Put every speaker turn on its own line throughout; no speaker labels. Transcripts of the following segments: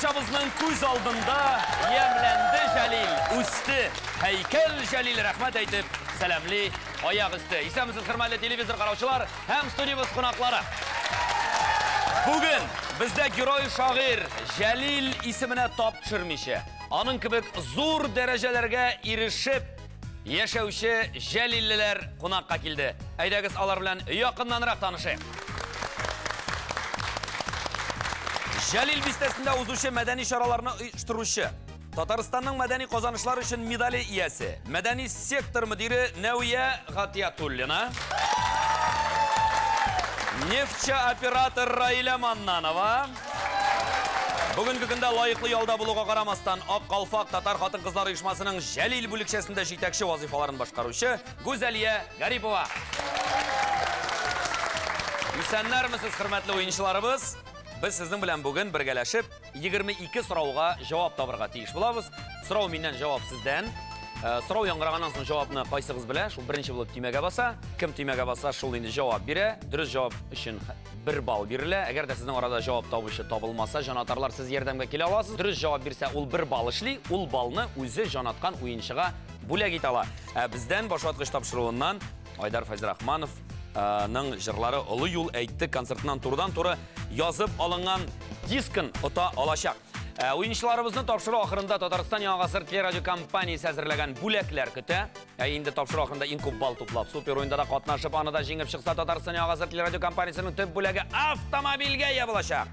Барчабызның күз алдында ямьләнде Җәлил, үсте һәйкәл Җәлил, рәхмәт әйтеп, сәламли аяк өсте. Исәнмесез, хөрмәтле телевизор караучылар һәм студиябез кунаклары. Бүген бездә герой шагыйрь Җәлил исеменә тап төшермичә, аның кебек зур дәрәҗәләргә ирешеп яшәүче җәлиллеләр кунакка килде. Әйдәгез, алар белән якыннанрак танышыйк. Җәлил бистәсендә узучы мәдәни чараларны оештыручы, Татарстанның мәдәни казанышлар өчен медале иясе, мәдәни сектор мөдире Нәвия Гатиятуллина, нефтьче оператор Раилә Маннанова, Бүгенге көндә лаеклы ялда булуга карамастан, Ак калфак татар хатын-кызлар оешмасының Җәлил бүлекчәсендә җитәкче вазыйфаларын башкаручы Гүзәлия Гарипова. Исәннәрмесез, хөрмәтле уенчыларыбыз! Без сезнең белән бүген бергәләшеп 22 сорауга җавап табырга тиеш булабыз. Сорау миннән, җавап сездән. Э, сорау яңгыраганнан соң җавапны кайсыгыз белә, шул беренче булып төймәгә баса. Кем төймәгә баса, шул инде җавап бирә. Дөрес җавап өчен бер балл бирелә. Әгәр дә сезнең арада җавап табучы табылмаса, җанатарлар сез ярдәмгә килә аласыз. Дөрес җавап бирсә, ул бер балл эшли, ул баллны үзе җанаткан уенчыга бүләк итә ала. Ә бездән башваткыч тапшыруыннан Айдар Фәйзрахманов ның җырлары Олы юл әйтте концертыннан турыдан-туры язып алынган дискын ота алачак. Ә, уенчыларыбызны тапшыру ахырында Татарстан Яңа гасыр телерадиокомпаниясе әзерләгән бүләкләр көтә. Ә инде тапшыру ахырында иң күп балл туплап, супер уенда да катнашып, аны да җиңеп чыкса, Татарстан Яңа гасыр телерадиокомпаниясенең төп бүләге автомобильгә ия булачак.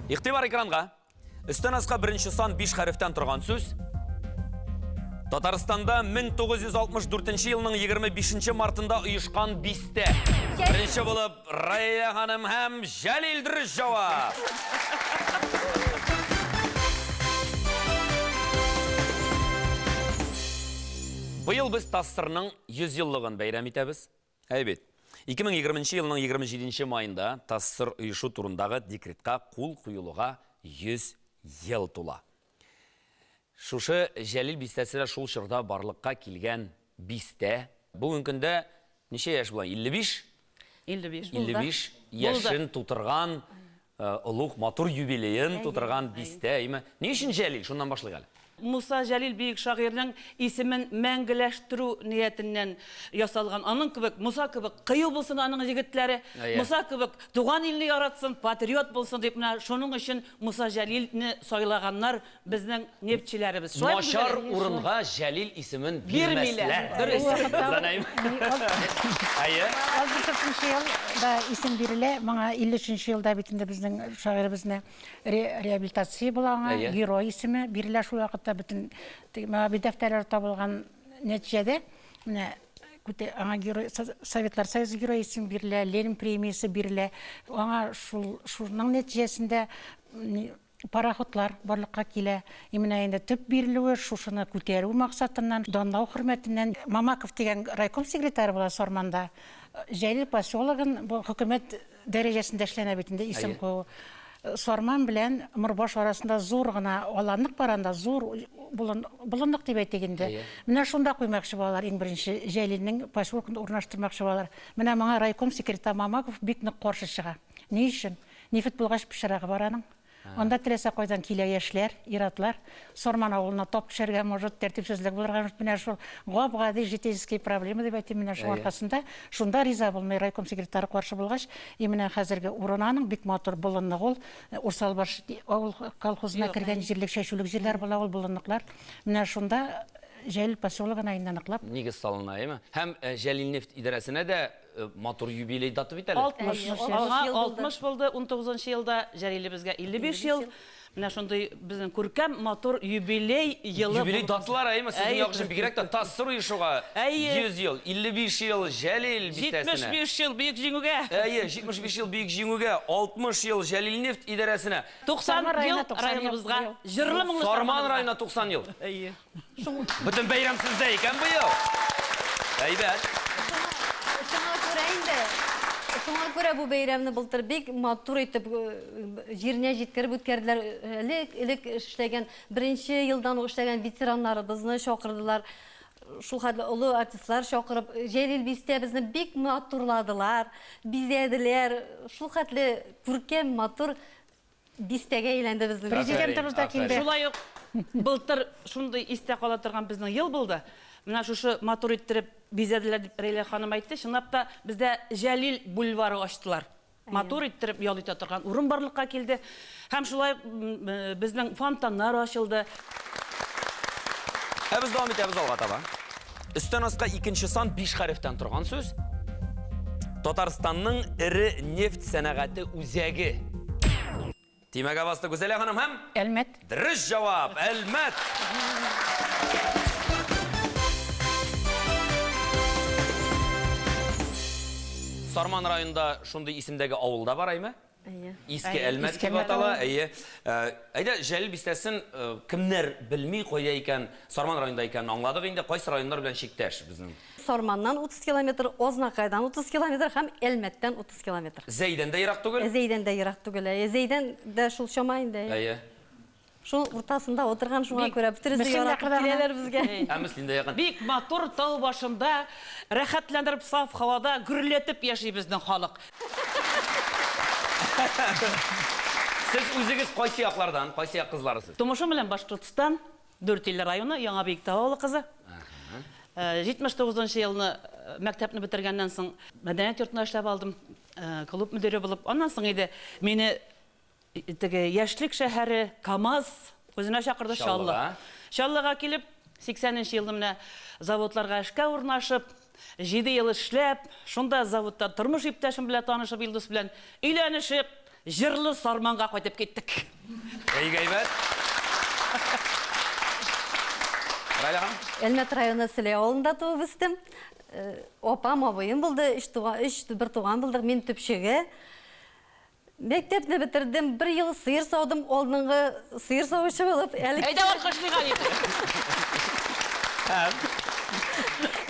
Игътибар экранга. Өстән аска беренче сан 5 хәрефтән торган сүз. Татарстанда 1964 елның 25 мартында оешкан бистә. Беренче булып Рая ханым һәм Җәлил дөрес җавап. Быел без ТАССРның 100 еллыгын бәйрәм итәбез. Әй бит. 2020 елның 27 маенда ТАССР оешу турындагы декретка кул куелуга 100 ел тула. Шушы Җәлил бистәсе дә шул чорда барлыкка килгән бистә. Бүгенге көндә ничә яшь була? 55?
55 булды.
55 яшен тутырган, олуг матур юбилеен тутырган бистә, әйме? Ни өчен Җәлил? Шуннан башлыйк әле.
Муса Җәлил бөек шагыйрьнең исемен мәңгеләштерү ниятеннән ясалган. Аның кебек, Муса кебек кыю булсын аның егетләре, Муса кебек туган илне яратсын, патриот булсын дип менә шуның өчен Муса Җәлилне сайлаганнар безнең нефтьчеләребез. Шулаймы,
Начар
Гүзәлия?
урынга Җәлил исемен
Бирмиләр.
бирмәсләр.
Дөрес.
Ул вакытта
Занаим. Әйе.
64 елда исем бирелә. Моңа 53 елда бит инде безнең шагыйребезне реабилитация була аңа,
Әйе.
герой исеме бирелә шул вакытта бөтен теге Моабит дәфтәрләре табылган нәтиҗәдә менә күтә аңа герой Советлар Союзы герое исеме бирелә, Ленин премиясе бирелә. Аңа шул шуның нәтиҗәсендә пароходлар барлыкка килә. И менә инде төп бирелүе шушыны күтәрү максатыннан, данлау хөрмәтеннән Мамаков дигән райком секретаре була Сарманда. Җәлил поселогын бу хөкүмәт дәрәҗәсендә эшләнә бит инде исем кую. Сарман белән Морбаш арасында зур гына аланлык бар анда, зур болын, болынлык дип әйтик инде. Менә шунда куймакчы булалар иң беренче Җәлилнең поселокын урнаштырмакчы булалар. Менә моңа райком секретаре Мамаков бик нык каршы чыга. Ни өчен? Нефть булгач пычрагы бар аның. Анда теләсә кайдан килә яшьләр, ир-атлар. Сарман авылына тап төшәргә может, тәртипсезлек булырга может. Менә шул гап-гади житейский проблема дип әйтим, менә шуның аркасында шунда риза булмый райком секретаре каршы булгач, и менә хәзерге урын аның бик матур болынлык ул. Урсалбаш авыл колхозына кергән җирлек, чәчүлек җирләр була ул болынлыклар. Менә шунда Җәлил поселогына инде ныклап.
Нигез салына, әйеме? Һәм Җәлилнефть идарәсенә дә Матур юбилей даты бит әле.
60. Аңа 60 булды, 19 нчы елда Җәлилебезгә 55 ел. Менә шундый безнең күркәм, матур юбилей елы.
Юбилей даталар, әйеме? Сезнең як өчен бигрәк тә ТАССР оешуга 100 ел, 55 ел Җәлил бистәсенә.
75 ел Бөек Җиңүгә.
Әйе, 75 ел Бөек Җиңүгә, 60 ел Җәлилнефть идарәсенә.
90 ел районыбызга, җырлы-моңлы
Сарман районына 90 ел.
Әйе.
Бөтен бәйрәм сездә икән быел. Әйбәт.
Шуңа күрә инде, шуңа күрә бу бәйрәмне былтыр бик матур итеп җиренә җиткереп үткәрделәр. Элек, элек эшләгән, беренче елдан ук эшләгән ветераннарыбызны чакырдылар. Шул хәтле олы артистлар чакырып, Җәлил бистәбезне бик матурладылар, бизәделәр. Шул хәтле күркәм, матур бистәгә әйләнде безнең.
Президентыбыз да килде.
Шулай ук былтыр шундый истә кала торган безнең ел булды. Менә шушы матур иттереп бизәделәр дип Рәйлә ханым әйтте. Чынлап та бездә Җәлил бульвары ачтылар. Матур иттереп ял итә торган урын барлыкка килде. Һәм шулай ук безнең фонтаннар ачылды.
Ә без дәвам итәбез алга таба. Өстән аска икенче сан 5 хәрефтән торган сүз. Татарстанның эре нефть сәнәгате үзәге. Төймәгә басты Гүзәлия ханым һәм...
Әлмәт.
Дөрес җавап, Әлмәт. Сарман районында шундый исемдәге авыл да бар, әйме?
Әйе.
Иске Әлмәт дип атала, әйе. Э, әйдә, Җәлил бистәсен э, кемнәр белми, кайда икән, Сарман районында икәнен аңладык инде. Кайсы районнар белән чиктәш безнең?
Сарманнан 30 километр, Азнакайдан 30 километр һәм Әлмәттән 30 километр.
Зәйдән дә ерак түгел?
Зәйдән дә ерак түгел, әйе. Зәйдән дә шул чама инде.
Әйе.
Шул уртасында утырган, шуңа күрә бөтенесе яратып киләләр безгә.
Ә Мөслим дә якын.
Бик матур тау башында рәхәтләндереп саф һавада гөрләтеп яши безнең халык.
Сез үзегез кайсы яклардан, кайсы як кызлары сез?
Тумышым белән Башкортстан, Дүртөйле районы, Яңа Биектау авылы кызы. 79 нчы елны мәктәпне бетергәннән соң мәдәният йортында эшләп алдым, клуб мөдире булып. Аннан соң инде мине теге яшьлек шәһәре КАМАЗ үзенә чакырды Чаллы. Чаллыга килеп, 80 нче елны менә заводларга эшкә урнашып, 7 ел эшләп, шунда заводта тормыш иптәшем белән танышып, Илдус белән өйләнешеп, Җырлы Сарманга кайтып киттек.
Бик әйбәт. Райлә ханым.
Әлмәт районы Сөләй авылында туып үстем. Апам, абыем булды, өч туган, өч бер туган булдык, мин төпчеге. Мәктәпне бетердем, бер ел сыер саудым, алдынгы сыер савучы булып.
Әле Әйдә алкышлыйк әле.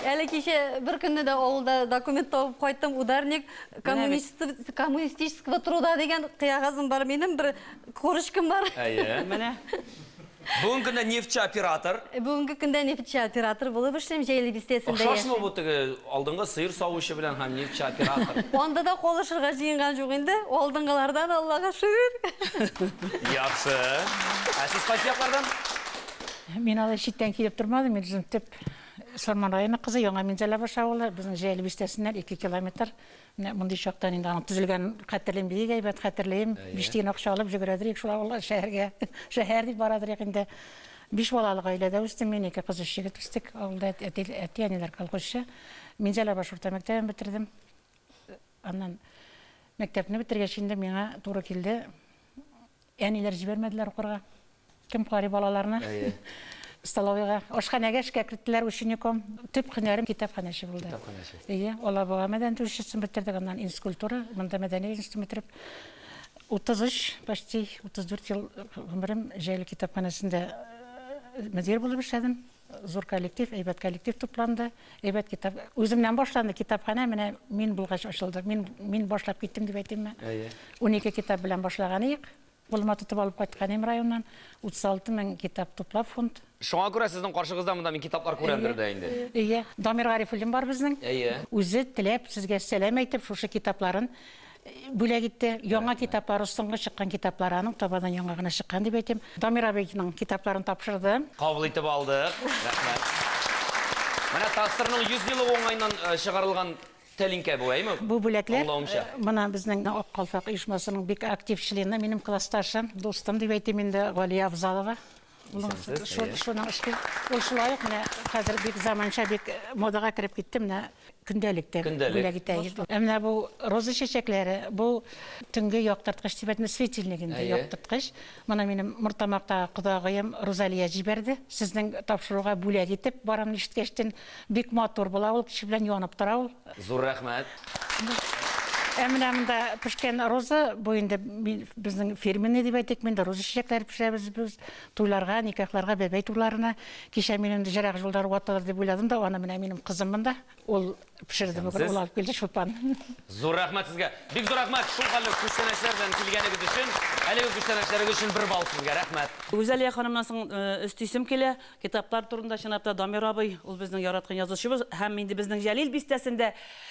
Әле кичә бер көнне дә авылда документ табып кайттым, ударник коммунистического труда дигән кыягазым бар минем, бер корочкам бар.
Әйе.
Менә.
Бүгенге көндә нефтьче оператор.
Бүгенге көндә нефтьче оператор булып эшлим, Җәйле бистәсендә
Охшашмы бу теге алдынгы сыер савучы белән һәм нефтьче оператор?
Анда да калышырга җыенган юк инде, алдынгылардан Аллага шөкер.
Яхшы. Ә сез кайсы яклардан?
Мин алай читтән килеп тормадым, мин үзем төп Сарман районы кызы, Яңа Минзәләбаш авылы, безнең Җәйле бистәсеннән 2 километр. Менә мондый чактан инде аның төзелгәнен хәтерлим, бик әйбәт хәтерлим. Биш тиен акча алып җөгерәдер идек шул авылга, шәһәргә. Шәһәр дип барадыр идек инде. Биш балалы гаиләдә үстем мин, ике кыз, өч егет үстек. Авылда әти, әти-әниләр колхозчы. Минзәләбаш урта мәктәбен бетердем. Аннан мәктәпне бетергәч инде миңа туры килде Әниләр җибәрмәделәр укырга. Кем карый балаларны?
Әйе.
Столовыйга, ашханәгә эшкә керттеләр учеником. Төп һөнәрем китапханәче булды.
Китапханәче.
Әйе, Алабуга мәдәният училищесын бетердек, аннан институт монда мәдәният институтын бетереп, 33, почти 34 ел гомерем Җәйле китапханәсендә мөдир булып эшләдем. Зур коллектив, әйбәт коллектив тупланды. Әйбәт китап. Үземнән башланды китапханә, менә мин булгач ачылды. Мин мин башлап киттем дип әйтимме?
Әйе.
12 китап белән башлаган идек. Кулыма тотып алып кайткан идем районнан. 36 мең китап туплап фонд.
Шуңа күрә сезнең каршыгызда монда мин китаплар күрәмдер дә инде.
Әйе. Дамир Гарифуллин бар безнең.
Әйе.
Үзе теләп сезгә сәлам әйтеп, шушы китапларын бүләк итте. Яңа китаплары, соңгы чыккан китаплары аның, табадан яңа гына чыккан дип әйтим. Дамир абыйның китапларын тапшырды.
Кабул итеп алдык. Рәхмәт. Менә ТАССРның 100 еллыгы уңаеннан чыгарылган тәлинкә бу, әйме?
Бу бүләкләр,
Аңлавымча.
менә безнең Ак калфак оешмасының бик актив члены, минем классташым, дустым дип әйтим инде, Галия Авзалова.
Исәнсез, әйе.
Шуның эшкә. Ул шулай ук менә хәзер бик заманча, бик модага кереп китте, менә көндәлек тә
Көндәлек.
бүләк итә. Ә менә бу роза чәчәкләре, бу төнге яктырткыч дип әйтме, светильник инде,
Әйе.
яктырткыч. Моны минем Мортамактагы кодагыем Рузалия җибәрде. Сезнең тапшыруга бүләк итеп, барымны ишеткәчтен, бик матур була ул, кеше белән янып тора ул.
Зур рәхмәт.
Ә менә монда пешкән роза, бу инде безнең фирменный дип әйтик, инде роза чәчәкләре пешерәбез без туйларга, никахларга, бәбәй туйларына. Кичә мин инде җырак юлдар ватылыр дип уйладым да, аны менә минем кызым монда. Ул Пешерде бүген, ул алып килде шулпан.
Зур рәхмәт сезгә. Бик зур рәхмәт шул хәлле күчтәнәчләр белән килгәнегез өчен. Әлеге күчтәнәчләрегез өчен бер балл сезгә. Рәхмәт.
Гүзәлия ханымнан соң өстисем килә. Китаплар турында чынлап та Дамир абый, ул безнең яраткан язучыбыз һәм инде безнең Җәлил бистәсендә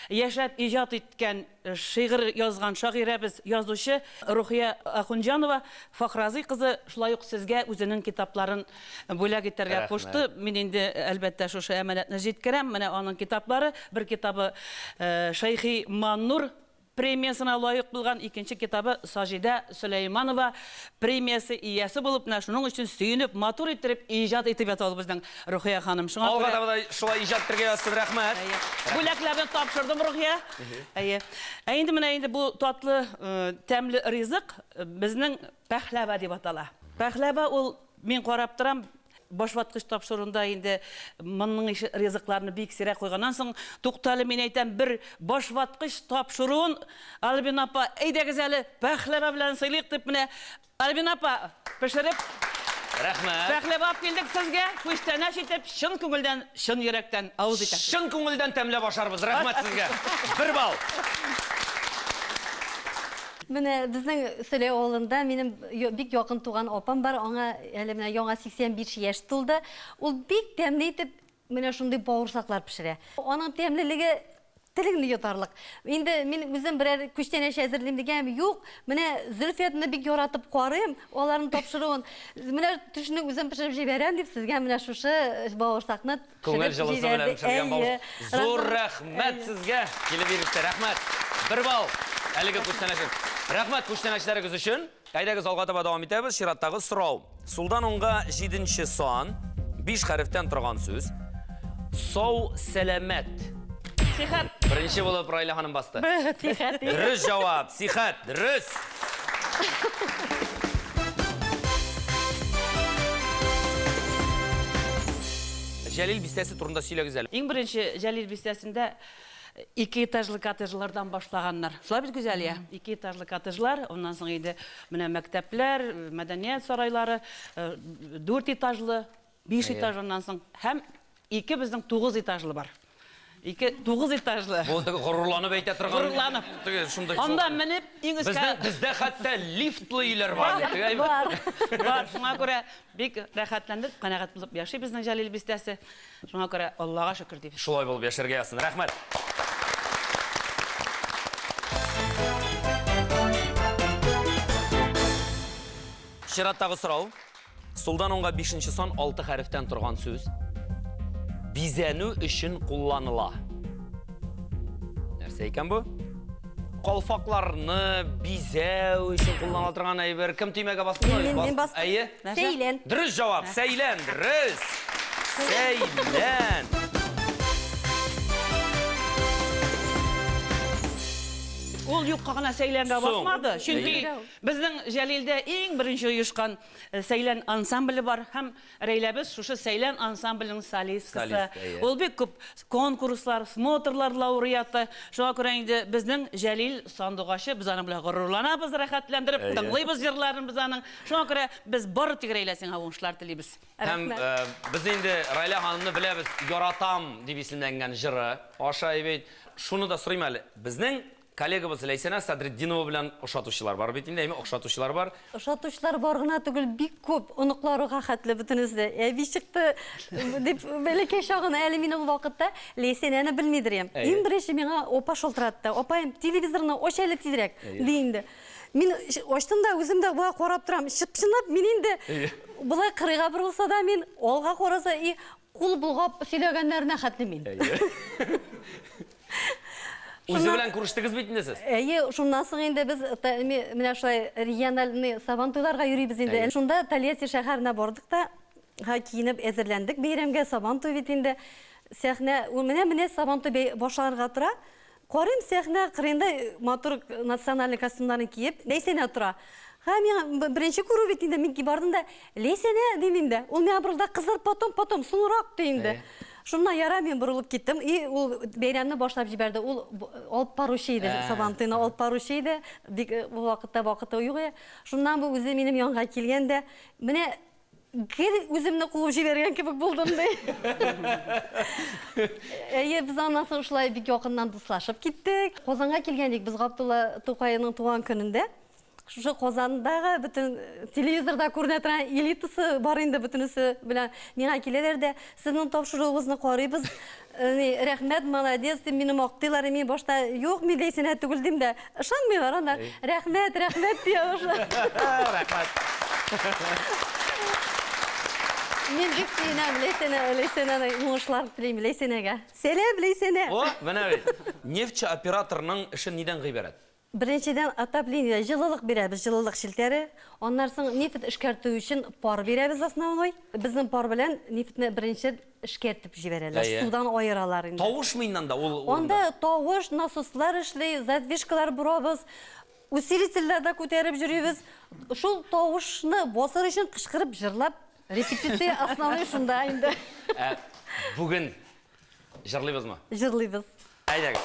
яшәп иҗат иткән, шигырь язган шагыйрәбез, язучы Рухия Ахунҗанова Фахразый кызы шулай ук сезгә үзенең китапларын Бүләк итәргә кушты. Мин инде, әлбәттә, шушы әманәтне җиткерәм. Менә аның китаплары. Бер китабы Шәйхи Маннур премиясенә лаек булган, икенче китабы Саҗидә Сөләйманова премиясе иясе булып, менә шуның өчен сөенеп, матур иттереп иҗат итеп ята ул безнең Рухия ханым.
Шуңа күрә. Алга таба да шулай иҗат итәргә язсын, рәхмәт.
Бүләкләрне тапшырдым, Рухия. Әйе. Ә инде менә инде бу татлы, тәмле ризык безнең пәхләвә дип атала. Пәхләвә ул Мин карап торам, башваткыч тапшыруында инде моның ише ризыкларны бик сирәк куйганнан соң, туктале, мин әйтәм, бер башваткыч тапшыруын, Альбина апа, әйдәгез әле, пәхләвә белән сыйлыйк дип, менә Альбина апа, пешереп,
Рәхмәт.
Пәхләвә алып килдек сезгә, күчтәнәч итеп, чын күңелдән, чын йөрәктән авыз итәсез.
Чын күңелдән тәмләп ашарбыз. Рәхмәт сезгә. Бер балл.
Менә безнең Сөләй авылында минем бик якын туган апам бар, аңа әле менә яңа 85 яшь тулды. Ул бик тәмле итеп менә шундый бавырсаклар пешерә. Аның тәмлелеге телеңне йотарлык. Инде мин үзем берәр күчтәнәч әзерлим дигән, юк, менә Зөлфиятны бик яратып карыйм, аларның тапшыруын. Менә төшне үзем пешереп җибәрәм дип, сезгә менә шушы бавырсакны
Күңел җылысы белән пешергән бавыр. Зур рәхмәт сезгә. Килеп иреште. Рәхмәт. Бер балл. Әлеге күчтәнәч. Рәхмәт күчтәнәчләрегез өчен. Әйдәгез алга таба дәвам итәбез. Чираттагы сорау. Сулдан уңга җиденче сан, биш хәрефтән торган сүз. Сау, сәламәт.
Сихәт.
Беренче булып Райлә ханым басты.
Сихәт.
Дөрес җавап. Сихәт. Дөрес. Җәлил бистәсе турында сөйләгез әле.
Иң беренче Җәлил бистәсендә ике этажлы коттеджлардан башлаганнар. Шулай бит, Гүзәлия? Ике этажлы коттеджлар, аннан соң инде менә мәктәпләр, мәдәният сарайлары, дүрт этажлы, биш этаж аннан соң һәм ике безнең тугыз этажлы бар. Ике тугыз этажлы.
Бу теге горурланып әйтә торган.
Горурланып.
Теге шундый.
Анда менеп иң өскә.
Бездә бездә хәтта лифтлы өйләр бар дип. Теге
Бар.
Бар. Шуңа күрә бик рәхәтләндек, канәгать булып яши безнең Җәлил бистәсе. Шуңа күрә Аллага шөкер дибез.
Шулай булып яшәргә язсын. Рәхмәт. Чираттагы сорау. Сулдан уңга бишенче сан алты хәрефтән торган сүз. Бизәнү өчен кулланыла. Нәрсә икән бу? Калфакларны бизәү өчен кулланыла торган әйбер. Кем төймәгә басты?
Мин, мин бастым.
Әйе.
Сәйлән.
Дөрес җавап. Сәйлән. Дөрес. Сәйлән.
Ул юкка гына сәйләнгә басмады. Чөнки Безнең Җәлилдә иң беренче оешкан Сәйлән ансамбле бар һәм Рәйләбез шушы Сәйлән ансамбленең солисткасы.
Солист, әйе.
Ул бик күп конкурслар, смотрлар лауреаты. Шуңа күрә инде безнең Җәлил сандугачы, без аның белән горурланабыз, рәхәтләндереп
Әйе.
тыңлыйбыз җырларын без аның. Шуңа күрә без бары тик Рәйлә сиңа уңышлар телибез.
Һәм
Рәхмәт.
без инде Рәйлә ханымны беләбез, Яратам дип исемләнгән җыры аша бит. Шуны да сорыйм әле, безнең Коллегабыз Ләйсәнә Садретдинова белән ошатучылар бар бит инде, әйме, охшатучылар бар.
Ошатучылар бар гына түгел, бик күп, оныкларыга хәтле бөтенесе. Әби чыкты дип, бәләкәй чагын, әле мин ул вакытта Ләйсәнәне белмидер идем. Иң беренче миңа апа шалтыратты. Апаем, телевизорны ач әле тизрәк, ди инде. Мин ачтым да, үзем дә болай карап торам. Чып-чынлап мин инде болай кырыйга борылса да мин, алга караса и кул болгап сөйләгәннәренә хәтле мин.
Үзе белән күрештегез бит инде сез.
Әйе, шуннан соң инде без менә шулай региональный Сабантуйларга йөрибез инде. Шунда Тольятти шәһәренә бардык та, киенеп әзерләндек бәйрәмгә, Сабантуй бит инде. Сәхнә, менә-менә Сабантуй башланырга тора. Карыйм, сәхнә кырыенда матур национальный костюмнарын киеп, Ләйсәнә тора. Һә, миңа беренче күрү бит инде, мин бардым да, Ләйсәнә, дим инде. Ул миңа борылды, кызлар, потом, потом, соңрак, ди инде. Шуннан яра мин борылып киттем. И ул бәйрәмне башлап җибәрде. Ул алып баручы иде, Сабантуйны алып баручы иде. Бик ул вакытта вакыты юк иде. Шуннан бу үзе минем янга килгән дә, менә. Гел үземне куып җибәргән кебек булдым, ди. Әйе, без аннан соң шулай бик якыннан дуслашып киттек. Казанга килгән идек без Габдулла Тукайның туган көнендә. Шушы Казандагы бөтен телевизорда күренә торган элитасы бар инде бөтенесе белән миңа киләләр дә, сезнең тапшыруыгызны карыйбыз, ни, рәхмәт, молодец дип мине мактыйлар. Мин башта, юк, мин Ләйсәнә түгел дим дә, ышанмыйлар анда. Рәхмәт, рәхмәт дия башлый.
Рәхмәт.
Мин бик сөенәм, Ләйсәнә, Ләйсәнәне уңышлар телим, Ләйсәнәгә. Сәлам, Ләйсәнә!
О, менә бит. Нефтьче операторның эше нидән гыйбарәт?
Беренчедән, отопление, җылылык бирәбез, җылылык челтәре. Аннан соң нефть эшкәртү өчен пар бирәбез основной. Безнең пар белән нефтьне беренче эшкәртеп җибәрәләр, судан аералар инде.
Тавышмы инде анда ул урында?
Анда тавыш, насослар эшли, задвижкалар борабыз, усилительләр дә күтәреп йөрибез. Шул тавышны басыр өчен кычкырып җырлап, репетиция основной шунда инде.
Ә бүген Җырлыйбызмы?
Җырлыйбыз.
Әйдәгез.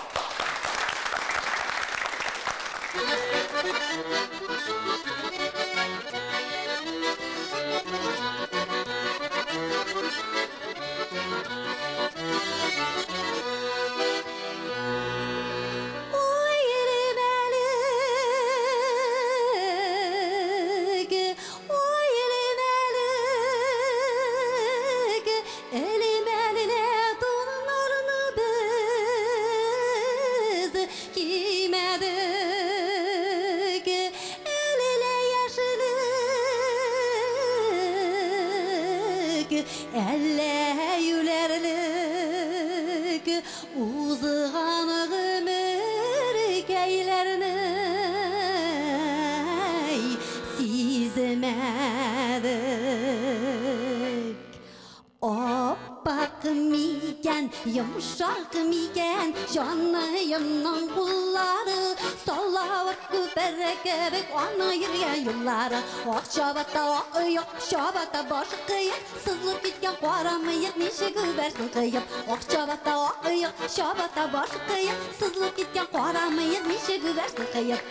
Элемәленә туннарны без кимәдек, Әллә яшьлек, әллә юләрлек, Узган гомеркәйләрне сизмәдек. Аппак микән, йомшак микән, җаныемның куллары, Салават күпере кебек аның йөргән юллары. Ак чабата, ак оек, чабата башы кыек, сызылып киткән кара мыек ничек үбәрсең кыеп. Ак чабата, ак оек, чабата башы кыек, сызылып киткән кара мыек ничек үбәрсең кыеп.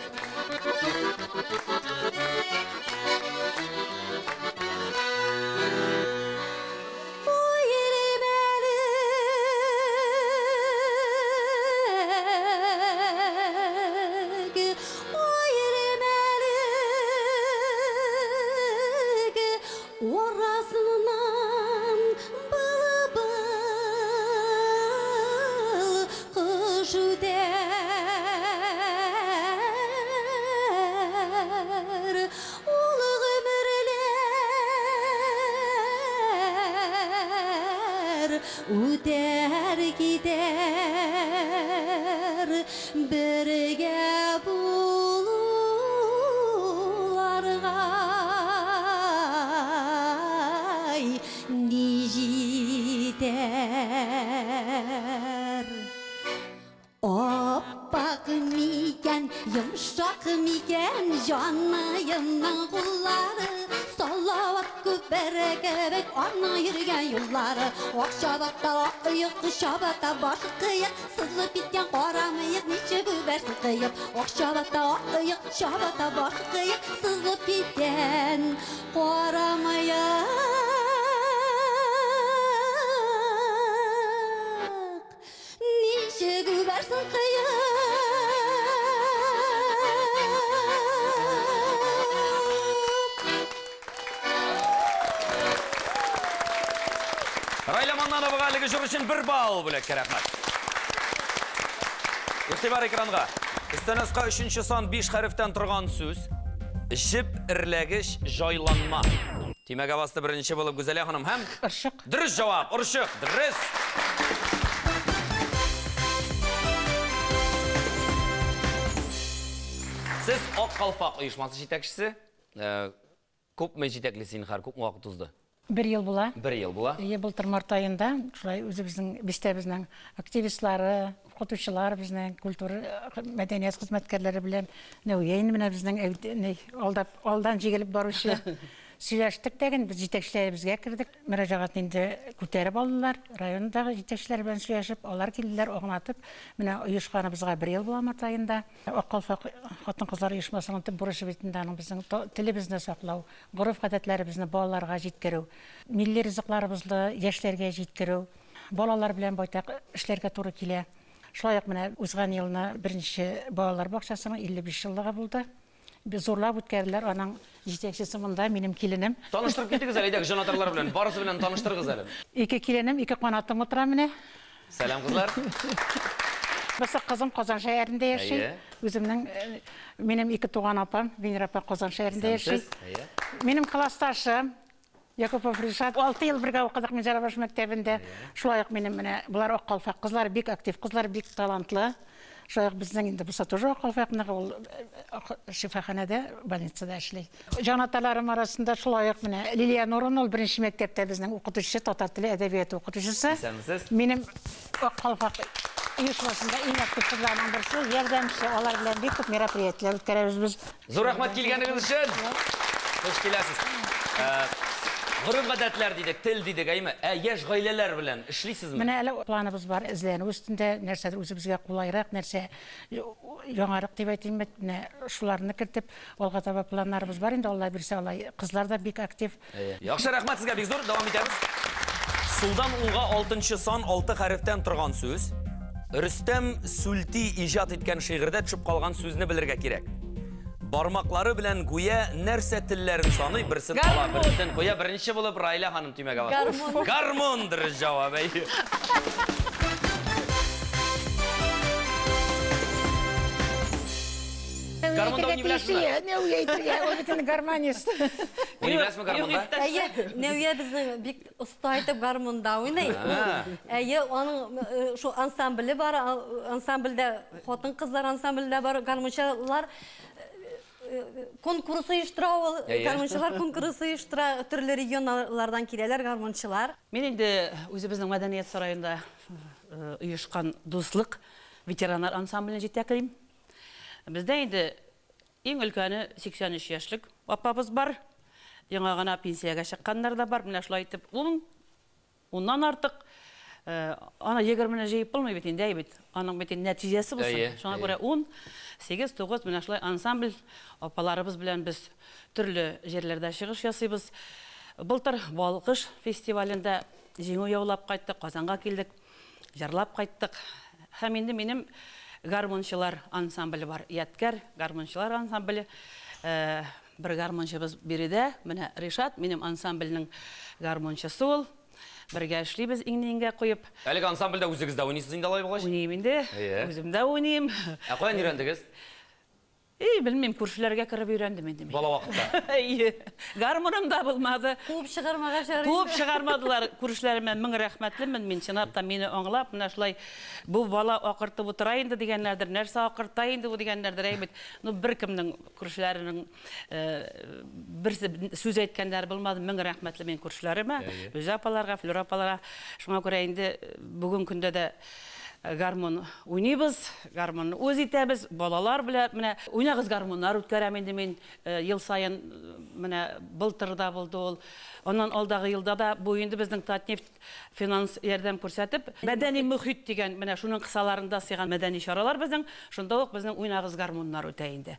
Орасыннан былбыл кыш үтәр, Ул гомерләр үтәр китәр, Бергә булуларга ни җитәр? Аппак микән, йомшак микән җаныемның куллары, Салават күпере кебек аның йөргән юллары. Ак чабата, ак оек, чабата башы кыек, сызылып киткән кара мыек ничек үбәрсең кыеп. Ак чабата, ак оек, чабата башы кыек, сызылып киткән кара мыек. Ничек үбәрсең кыеп?
Райля Маннановага әлеге җыр өчен бер балл бүләккә рәхмәт. Игътибар экранга. Өстән аска өченче сан биш хәрефтән торган сүз. Җеп эрләгеч җайланма. Төймәгә басты беренче булып Гүзәлия ханым һәм
Орчык.
Дөрес җавап, орчык, дөрес. Сез Ак калфак оешмасы җитәкчесе. Э, күпме җитәклисез инде хәзер, күпме вакыт узды?
Бер ел була.
Бер ел була.
Әйе, былтыр март аенда шулай үзебезнең бистәбезнең активистлары, укытучылар безнең культура, мәдәният хезмәткәрләре белән Нәүия инде менә безнең алдап, алдан җигелеп баручы. Сөйләштек тә генә, без җитәкчеләребезгә кердек. Мөрәҗәгатьне инде күтәреп алдылар. Райондагы җитәкчеләр белән сөйләшеп, алар килделәр, аңлатып. Менә оешканыбызга бер ел була март аенда. Ак калфак хатын-кызлар оешмасының төп бурычы бит инде аның безнең телебезне саклау, гореф-гадәтләребезне балаларга җиткерү, милли ризыкларыбызны яшьләргә җиткерү. Балалар белән байтак эшләргә туры килә. Шулай ук менә узган елны беренче балалар бакчасының 55 еллыгы булды. Зурлап үткәрделәр, аның җитәкчесе монда, минем киленем.
Таныштырып китегез әле, әйдәгез, җанатарлар белән, барысы белән таныштырыгыз әле.
Ике киленем, ике канатым утыра менә.
Сәлам, кызлар.
Берсе кызым Казан шәһәрендә яши.
Әйе.
Үземнең, минем ике туган апам, Венера апа Казан шәһәрендә яши.
Исәнмесез. Әйе.
Минем классташым Якупов Ришат. 6 ел бергә укыдык Минзәләбаш мәктәбендә. Шулай ук минем менә болар Ак калфак кызлары, бик актив кызлар, бик талантлы. Шулай ук безнең инде бусы тоже Ак калфакныкы, ул шифаханәдә, больницада эшли. Җанаталарым арасында шулай ук менә Лилия Нуровна, ул беренче мәктәптә безнең укытучы, татар теле, әдәбияты укытучысы.
Исәнмесез.
Минем Ак калфак оешмасында иң актив кызларның берсе, ярдәмче. Алар белән бик күп мероприятиеләр үткәрәбез без.
Зур рәхмәт килгәнегез өчен. Хуш киләсез. Гореф-гадәтләр дидек, тел дидек, әйме? Ә яшь гаиләләр белән эшлисезме?
Менә әле планыбыз бар, эзләнү өстендә, нәрсәдер үзебезгә кулайрак, нәрсә яңарак дип әйтимме, менә шуларны кертеп, алга таба планнарыбыз бар инде, Алла бирсә, алай. Кызлар да бик актив.
Яхшы, рәхмәт сезгә бик зур. Дәвам итәбез. Сулдан уңга алтынчы сан алты хәрефтән торган сүз. Рөстәм Сүлти иҗат иткән шигырьдә төшеп калган сүзне белергә кирәк. Бармаклары белән гүя нәрсә телләрен саный, берсен ала, берсен куя. Беренче булып Раилә ханым төймәгә басты.
Гармун.
Гармун дөрес җавап, әйе. Гармунда уйный беләсезме?
Нәүя әйтергә, ул бит инде гармонист.
Уйный беләсезме гармунда?
Әйе, Нәүя безнең бик оста итеп гармунда уйный. Әйе, аның э, шул ансамбле бар, ансамбльдә хатын-кызлар ансамбльдә бар, гармунчылар э, э, конкурс оештыра ул, гармунчылар конкурсы оештыра, төрле регионнардан киләләр гармунчылар.
Мин инде үзебезнең мәдәният сараенда оешкан Дуслык ветераннар ансамблен җитәклим. Бездә инде иң өлкәне 83 яшьлек апабыз бар. Яңа гына пенсиягә чыкканнар да бар. Менә шулай итеп ун, уннан артык. Аны егермене җыеп булмый бит инде, әй бит. Аның бит инде нәтиҗәсе булсын. Шуңа күрә ун, сигез, тугыз, менә шулай ансамбль апаларыбыз белән без төрле җирләрдә чыгыш ясыйбыз. Былтыр Балкыш фестивалендә җиңү яулап кайттык, Казанга килдек. Җырлап кайттык. Һәм инде минем гармунчылар ансамбле бар. Ядкәр гармунчылар ансамбле. Бер гармунчыбыз биредә. Менә Ришат, минем ансамбльнең гармунчысы ул. Бергә эшлибез иңне-иңгә куеп.
Әлеге ансамбльдә үзегез дә уйныйсыз инде алай булгач?
Уйныйм инде. Үзем дә уйныйм.
Ә каян өйрәндегез?
И, белмим, күршеләргә кереп өйрәндем инде мин.
Бала вакытта?
Әйе. Гармуным да булмады.
Куып чыгармагач ярый.
Куып чыгармадылар. Күршеләремә мең рәхмәтлемен мин. Чынлап та мине аңлап, менә шулай бу бала акыртып утыра инде дигәннәрдер, нәрсә акырта инде бу дигәннәрдер, әй бит. Ну, беркемнең күршеләренең берсе сүз әйткәннәре булмады. Мең рәхмәтле мин күршеләремә, Гүзә апаларга, Флюра апаларга. Шуңа күрә инде бүген көндә дә Гармун уйныйбыз, гармунны үз итәбез, балалар белән менә уйнагыз гармуннар үткәрәм инде мин ел саен, менә былтыр да булды ул. Аннан алдагы елда да бу инде безнең Татнефть финанс ярдәм күрсәтеп, Мәдәни мохит дигән менә шуның кысаларында сыйган мәдәни чаралар безнең, шунда ук безнең уйнагыз гармуннар үтә инде.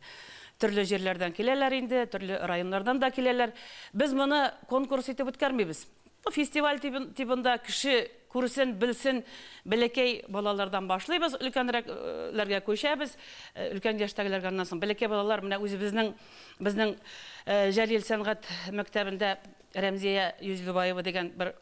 Төрле җирләрдән киләләр инде, төрле районнардан да киләләр. Без моны конкурс итеп үткәрмибез. Фестиваль тибында кеше күрсен, белсен, бәләкәй балалардан башлыйбыз, өлкәнрәкләргә күчәбез, өлкән яшьтәгеләргә аннан соң. Бәләкәй балалар менә үзебезнең, безнең Җәлил сәнгать мәктәбендә Рәмзия Йөзлебаева дигән бер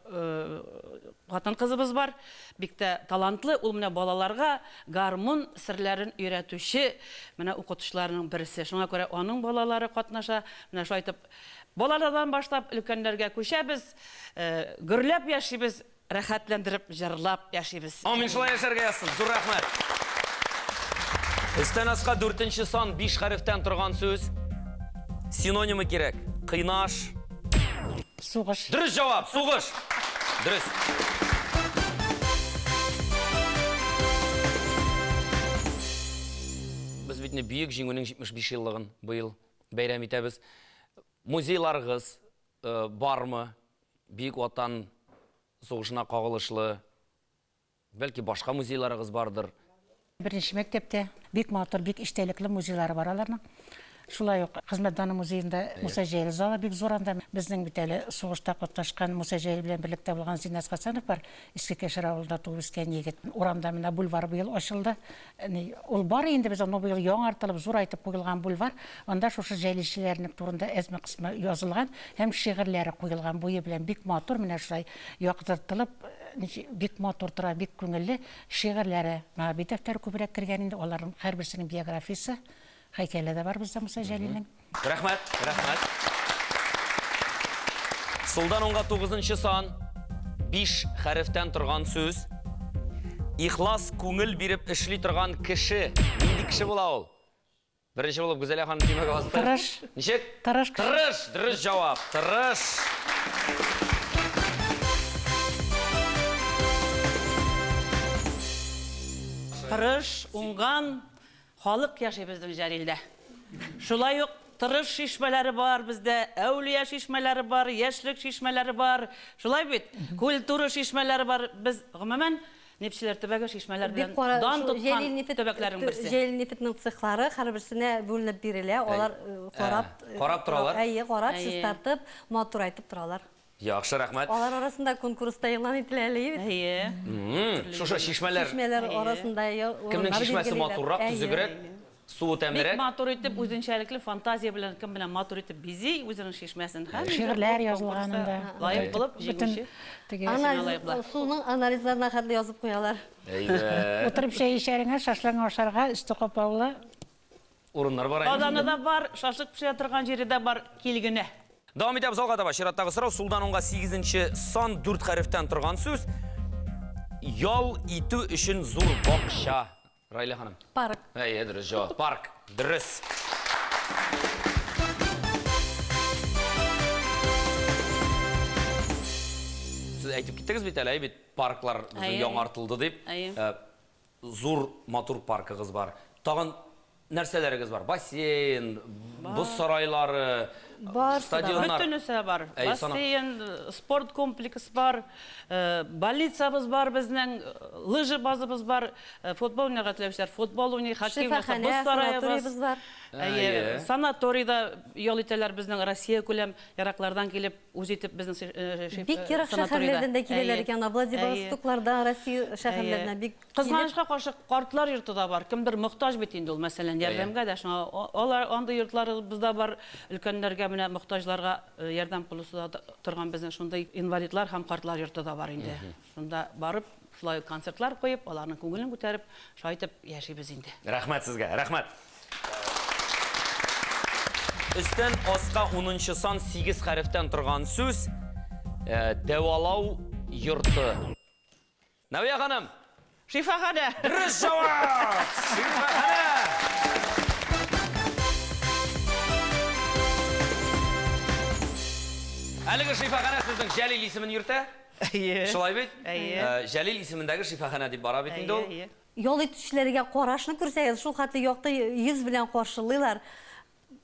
хатын-кызыбыз бар, бик тә талантлы, ул менә балаларга гармун серләрен өйрәтүче менә укытучыларның берсе. Шуңа күрә аның балалары катнаша, менә шулай итеп Балалардан башлап өлкәннәргә күчәбез, гөрләп яшибез, рәхәтләндереп җырлап яшибез.
Амин, шулай яшәргә язсын. Зур рәхмәт. Өстән аска дүртенче сан биш хәрефтән торган сүз. Синонимы кирәк. Кыйнаш.
Сугыш.
Дөрес җавап, сугыш. Дөрес. Без бит инде Бөек Җиңүнең 75 еллыгын быел бәйрәм итәбез. Музейларыгыз бармы? Бөек Ватан сугышына кагылышлы, бәлки башка музейларыгыз бардыр?
Беренче мәктәптә бик матур, бик эчтәлекле музейлары бар аларның. Шулай ук Хезмәт даны музеенда Муса Җәлил залы бик зур анда. Безнең бит әле сугышта катнашкан Муса Җәлил белән берлектә булган Зиннәт Хәсәнов бар, Иске Кәшер авылында туып үскән егет. Урамда менә бульвар быел ачылды. Ни, ул бар инде безнең, но быел яңартылып, зурайтып куелган бульвар. Анда шушы җәлилчеләрнең турында әзме-кысмы язылган һәм шигырьләре куелган. Буе белән бик матур, менә шулай яктыртылып, бик матур тора, бик күңелле. Шигырьләре, Моабит дәфтәре күбрәк кергән инде, аларның һәрберсенең биографиясе, һәйкәле дә бар бездә Муса Җәлилнең.
Рәхмәт, рәхмәт. Сулдан уңга тугызынчы сан, биш хәрефтән торган сүз. Ихлас күңел биреп эшли торган кеше. Нинди кеше була ул? Беренче булып Гүзәлия ханым төймәгә басты.
Тырыш.
Ничек?
Тырыш кеше.
Тырыш, дөрес җавап. Тырыш.
Тырыш, уңган халык яши безнең Җәлилдә. Шулай ук тырыш чишмәләре бар бездә, әүлия чишмәләре бар, яшьлек чишмәләре бар. Шулай бит? Культура чишмәләре бар. Без, гомумән, нефтьчеләр төбәге чишмәләр белән дан тоткан төбәкләрнең берсе.
Җәлил нефтенең цехлары һәрберсенә бүленеп бирелә. Алар карап,
карап торалар.
Әйе, карап, чистартып, матурайтып торалар.
Яхшы, рәхмәт.
Алар арасында конкурс та игълан ителә әле бит.
Әйе.
Шушы чишмәләр.
Чишмәләр арасында
Кемнең чишмәсе матуррак, төзегрәк, суы тәмлерәк?
Бик матур итеп, үзенчәлекле фантазия белән кем белән матур итеп бизи үзенең чишмәсен. Һәм
шигырьләр язылган анда.
Лаек булып җиңүче.
Анализ, суның анализларына хәтле язып куялар.
Әйбәт.
Утырып чәй эчәреңә, шашлыгың ашарга, өсте каплаулы.
Урыннар бар инде.
Казаны да бар, шашлык пешерә торган җире дә бар, кил генә.
Дәвам итәбез алга таба. Чираттагы сорау сулдан уңга сигезенче сан дүрт хәрефтән торган сүз. Ял итү өчен зур бакча. Райлә ханым.
Парк.
Әйе, дөрес җавап. Парк. Дөрес. Сез әйтеп киттегез бит әле, әйе бит, парклар безнең яңартылды дип.
Әйе.
Зур матур паркыгыз бар. Тагын нәрсәләрегез бар? Бассейн, боз сарайлары, стадионнар.
Бөтенесе бар. Бассейн, спорт комплекс бар, больницабыз бар безнең, лыжа базабыз бар, футбол уйнарга теләүчеләр футбол уйный, хоккей уйнаса боз сараебыз
бар.
Санаторийда ял итәләр безнең Россия күләм ераклардан килеп. Үз итеп безнең
э, Бик ерак шәһәрләрдән дә киләләр икән. Владивостоклардан, Россия шәһәрләреннән бик
Кызганычка каршы, картлар йорты да бар. Кемдер мохтаҗ бит инде ул, мәсәлән, ярдәмгә дә. Шуңа алар андый йортларыбыз да бар. Өлкәннәргә менә мохтаҗларга э, ярдәм кулы суза торган безнең шундый инвалидлар һәм картлар йорты да бар инде. Шунда барып, шулай концертлар куеп, аларның күңелен күтәреп, шулай итеп яшибез инде.
Рәхмәт сезгә, рәхмәт. Өстән аска унынчы сан сигез хәрефтән торган сүз э, дәвалау йорты. Нәвия ханым.
Шифаханә.
Дөрес җавап! Шифаханә! Әлеге шифаханә сезнең Җәлил исемен йөртә?
Әйе.
Шулай бит?
Әйе.
Э, Җәлил исемендәге шифаханә дип бара бит инде ул.
Әйе, әйе.
Ял итүчеләргә карашны күрсәгез, шул хәтле якты йөз белән каршылыйлар.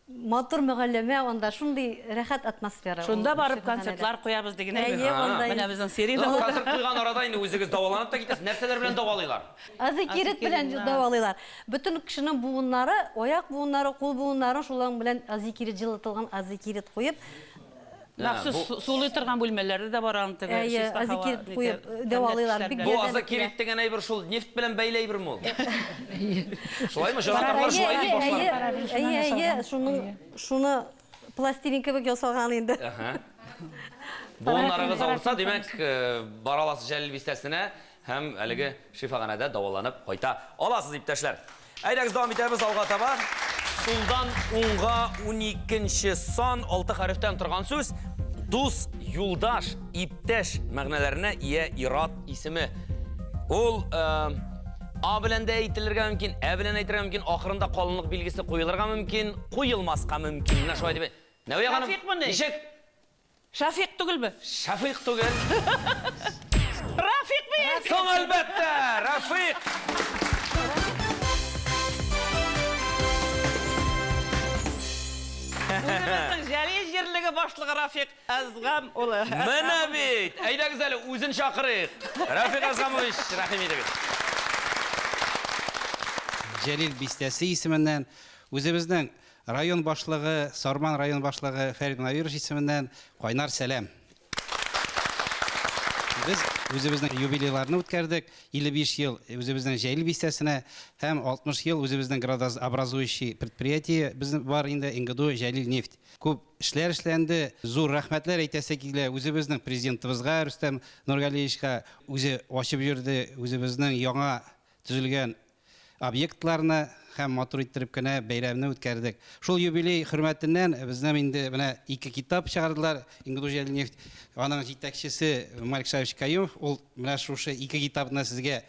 Матур мөгалләмә анда, шундый рәхәт атмосфера.
Шунда барып концертлар куябыз диген әйе.
Әйе, анда.
Менә безнең Сирина.
Ну, концерт куйган арада инде үзегез дәваланып та китәсез. Нәрсәләр белән дәвалыйлар?
Азикерит белән дәвалыйлар. Бөтен кешенең буыннары, аяк буыннары, кул буыннарын шулар белән азикерит җылытылган азикерит куеп,
Махсус сулый торган бүлмәләре дә бар аның теге
Әйе,
чиста һава.
азикерит куеп дәвалыйлар. Бик
Бу
ярдәм
азокерит дигән әйбер шул нефть белән бәйле әйберме ул? Шулаймы? Җанатарлар шулай дип башлар.
Әйе, әйе, шуның шуны пластилин кебек ясалган инде.
Буыннарыгыз авыртса, димәк, бара аласыз Җәлил бистәсенә һәм әлеге шифаханәдә дәваланып кайта аласыз, иптәшләр. Әйдәгез, дәвам итәбез алга таба. Сулдан уңга уникенче сан, алты хәрефтән торган сүз. Дус, юлдаш, иптәш мәгънәләренә ия ир-ат исеме. Ул А белән дә әйтелергә мөмкин, Ә белән әйтергә мөмкин, ахырында калынлык билгесе куелырга мөмкин, куелмаска мөмкин. Менә шулай дип. Нәвия ханым, ничек?
Шәфикъ түгелме?
Шәфикъ түгел.
Рафикъ бит!
Соң әлбәттә, Рафикъ!
Үзебезнең Җәлил җирле. җирлеге башлыгы Рафик Әзгам улы.
Менә бит! Әйдәгез әле, үзен чакырыйк. Рафик Әзгамович, рәхим итегез.
Җәлил бистәсе исеменнән, үзебезнең район башлыгы, Сарман район башлыгы Фәрит Мөнәвирович исеменнән кайнар сәлам. Без үзебезнең юбилейларны үткәрдек. 55 ел үзебезнең Җәлил бистәсенә һәм 60 ел үзебезнең градообразующий предприятие безнең бар инде НГДУ Җәлил нефть. Күп эшләр эшләнде. Зур рәхмәтләр әйтәсе килә үзебезнең президентыбызга Рөстәм Нургалиевичка. Үзе ачып йөрде үзебезнең яңа төзелгән объектларны һәм матур иттереп кенә бәйрәмне үткәрдек. Шул юбилей хөрмәтеннән безнең инде менә ике китап чыгардылар. ИНГДУ Җәлил-нефть, аның җитәкчесе Малик Шаевич Каюмов, ул менә шушы ике китапны сезгә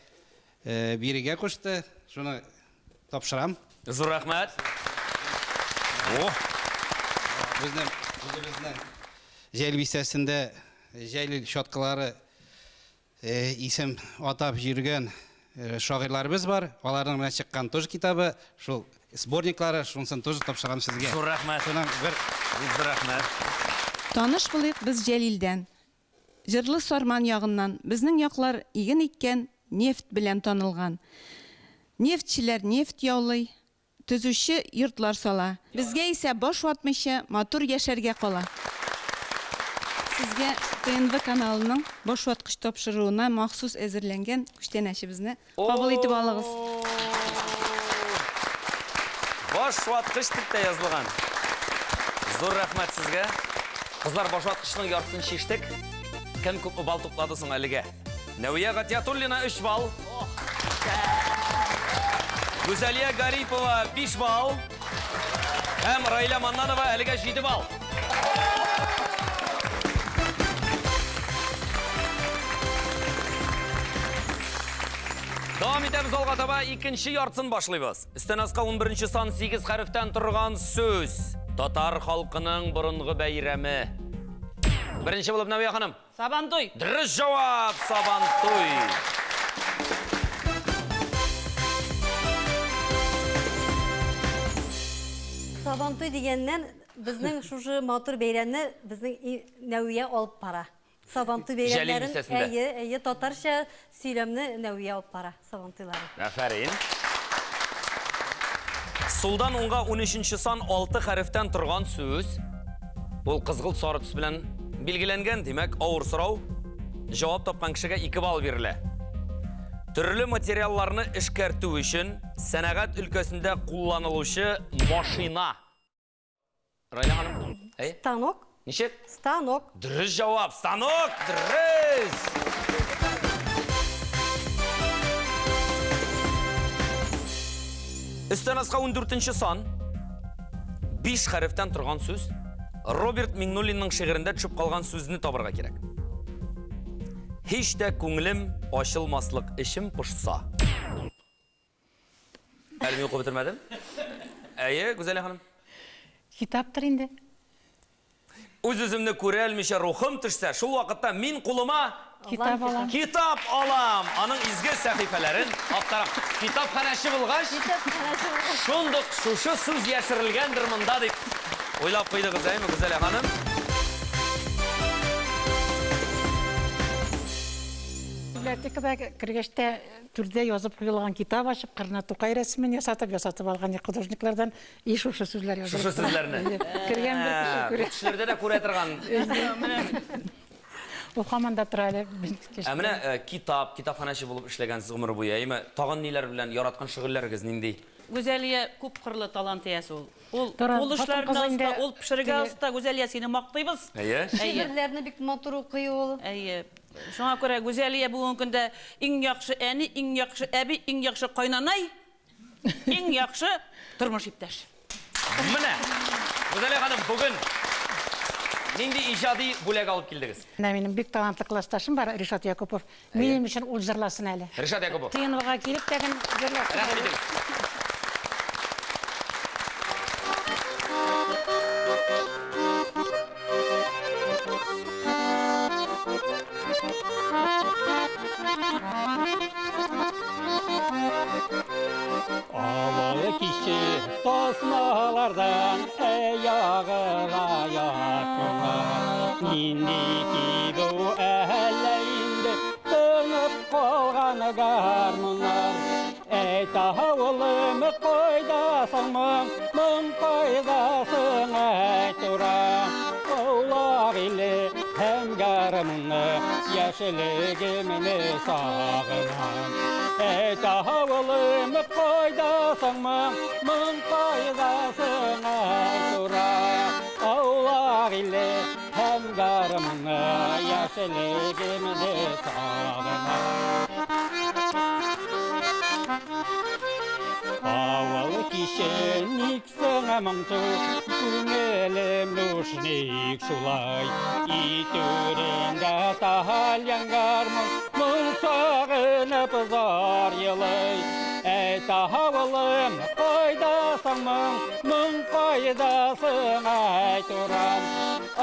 бирергә кушты. Шуны тапшырам.
Зур рәхмәт. О!
Безнең үзебезнең Җәлил бистәсендә Җәлил чаткылары Исем атап йөргән шагыйрьләребез бар. Аларның менә чыккан тоже китабы, шул сборниклары, шунысын тоже тапшырам сезгә.
Зур рәхмәт.
Шуның бер
Бик зур рәхмәт.
Таныш булыйк без Җәлилдән. Җырлы Сарман ягыннан. Безнең яклар иген иккән, нефть белән танылган. Нефтьчеләр нефть яулый. Төзүче йортлар сала. Безгә исә баш ватмыйча матур яшәргә кала. Сезгә ТНВ каналының Башваткыч тапшыруына махсус әзерләнгән күчтәнәчебезне кабул итеп алыгыз.
Башваткыч дип тә язылган. Зур рәхмәт сезгә. Кызлар, башваткычның яртысын чиштек. Кем күпме балл туплады соң әлегә? Нәвия Гатиятуллина 3 балл. Гүзәлия Гарипова 5 балл. Һәм Раилә Маннанова әлегә 7 балл. Дәвам итәбез алга таба, икенче яртысын башлыйбыз. Өстән аска 11 сан 8 хәрефтән торган сүз. Татар халкының борынгы бәйрәме. Беренче булып Нәвия ханым.
Сабантуй!
Дөрес җавап, Сабантуй!
Сабантуй дигәннән, безнең шушы матур бәйрәмне безнең Нәвия алып бара. Сабантуй бәйрәмнәрен, әйе, әйе, татарча сөйләмне Нәвия алып бара, Сабантуйларын.
Афәрин. Сулдан уңга 13 сан 6 хәрефтән торган сүз. Ул кызгылт сары төс белән билгеләнгән, димәк, авыр сорау. Җавап тапкан кешегә 2 балл бирелә. Төрле материалларны эшкәртү өчен сәнәгать өлкәсендә кулланылучы машина. Райна ханым.
Әй? Станок.
Ничек?
Станок.
Дөрес җавап, станок, дөрес. Өстән аска 14 сан. 5 хәрефтән торган сүз. Роберт Миңнуллинның шигырендә төшеп калган сүзне табырга кирәк. Һич тә күңелем ачылмаслык эчем пошса. Әле мин укып бетермәдем. Әйе, Гүзәлия ханым.
Китаптыр инде.
Үз-үземне күрә алмыйча рухым төшсә, шул вакытта мин кулыма
китап алам.
Китап алам. Аның изге сәхифәләрен актарам. Китапханәче булгач, шундук шушы сүз яшерелгәндер монда дип уйлап куйдыгыз, әйеме, Гүзәлия ханым?
Библиотекада кергәч тә түрдә язып куелган китап ачып, кырына Тукай рәсемен ясатып, ясатып алган художниклардан и шушы сүзләр язылып.
Шушы сүзләрне.
Кергән бер кеше күрә.
Төшләрдә дә күрә торган.
Ул һаман да тора әле.
Ә менә китап, китапханәче булып эшләгәнсез гомер буе, әйеме? Тагын ниләр белән яраткан шөгыльләрегез нинди?
Гүзәлия күп кырлы талант иясе ул. Ул кул эшләренә оста, ул пешерергә оста. Гүзәлия, сине мактыйбыз.
Әйе.
Шигырьләрне бик матур укый ул.
Әйе. Шуңа күрә Гүзәлия бүгенге көндә иң яхшы әни, иң яхшы әби, иң яхшы кайнанай, иң яхшы тормыш иптәш.
Менә, Гүзәлия ханым, бүген нинди иҗади бүләк алып килдегез?
Менә минем бик талантлы классташым бар, Ришат Якупов. Минем өчен ул җырласын әле.
Ришат Якупов.
ТНВга килеп тә генә җырласын.
Рәхмәт итегез.
Авылы киче тасмалардан. ягыла ят моңы. Нинди кибү әллә инде тынып калган гармуннар. Әйт, авылым, кайдасың моң, моң кайдасың, әйт, ура. Аулак иле һәм гармунны, яшьлегемне сагынам. Әйт, авылым, кайдасың моң, моң кайдасың, әйт, ура. Аулак иле һәм гармунны, яшьлегемне сагынам. Авыл киче ник соң моңсу, күңелем буш ник шулай? Өй түрендә тальян гармун, моң сагынып зар елый. Әйт, авылым, кайдасың моң, моң кайдасың, әйт, урам.